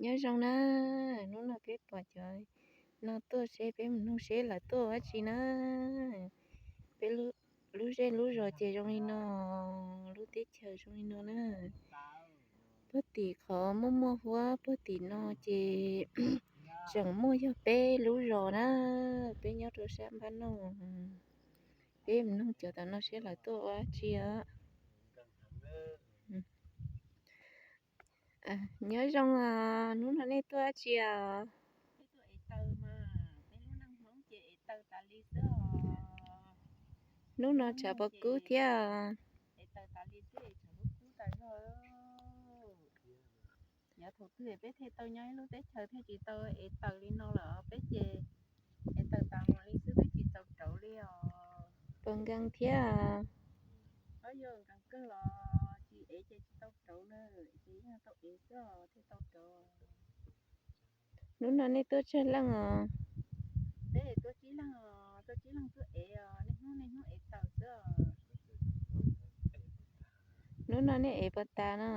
Nyob zoo na, hnub no peb pom cov no tuaj seb peb mus nug seb lawv tuaj ua dab tsi na. Peb lub zej lub zos ces zoo li no, lub teb chaws zoo li no na. Puag tim qhov muaj muaj huab puag tim no ces tseem muaj yog peb lub zos na. Peb nyob rau sab npab no, peb mus nug cov tam no seb lawv tuaj ua dab tsi os. Nyob zoo os, hnub no nej tuaj dab tsi os? Hnub no tshav pob kub thiab. Yav thaum twg peb thiaj tau nyob ib lub teb chaws thiaj tsis tau ev taws li no lawm, peb ces ev taws tas mus li xwb twb tsis txaus rauv li os. Puas nkees thiab? Yog nkees kawg los tsis ev ces tsis tau rauv na, ces yeej tau ev xwb os thiaj tau rauv. Hnub no nej tuaj tsawg leej os? Peb tuaj tsib leeg os, tuaj tsib leeg tuaj ev os, niaj hnub niaj hnub ev taws xwb os. Hnub no nej ev puas tas no?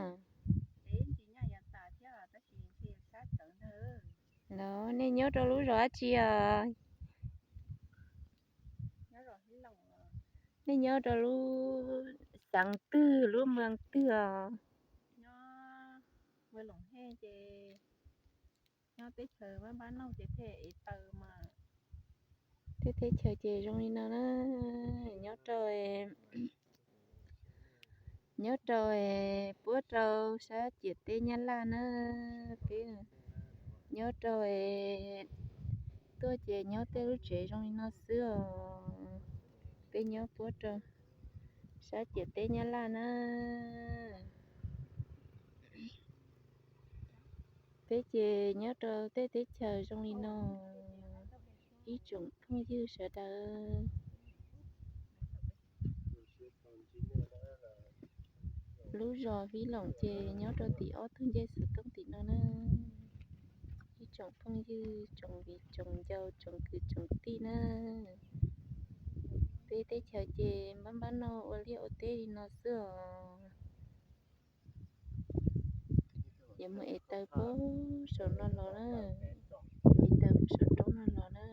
Ev tsis nyaj yav tas thiab tab sis ntshe sab tawv ntag. Los nej nyob rau lub zos dab tsi os? Nej nyob rau lub xeev twg lub moos twg os? Nyob Huas Loos Hej ces nyob teb chaws npab npab nauj ces thiaj ev taws mas. Tej teb chaws ces zoo li no na, nyob rau nyob rau puab rau sab ciam teb Nyab Laj na. Peb nyob rau tuaj ces nyob tej lub tsev zoo li no xwb os. Peb nyob puab rau sab ciam teb Nyab Laj na. Peb ces nyob rau tej teb chaws zoo li no, ib tsoom phooj ywg sawv daws. Lub zos Vib Loos ces nyob rau tim ob tug ncej xov tooj tim no na. Ib tsoom phooj ywg, tsoom viv tsoom ncaus, tsoom kwv tsoom tij na. Peb teb chaws ces npab npab no ua liaj ua teb li no xwb os. Yuav mus ev taws puag saum no los na, ev taws puag saum roob no los na.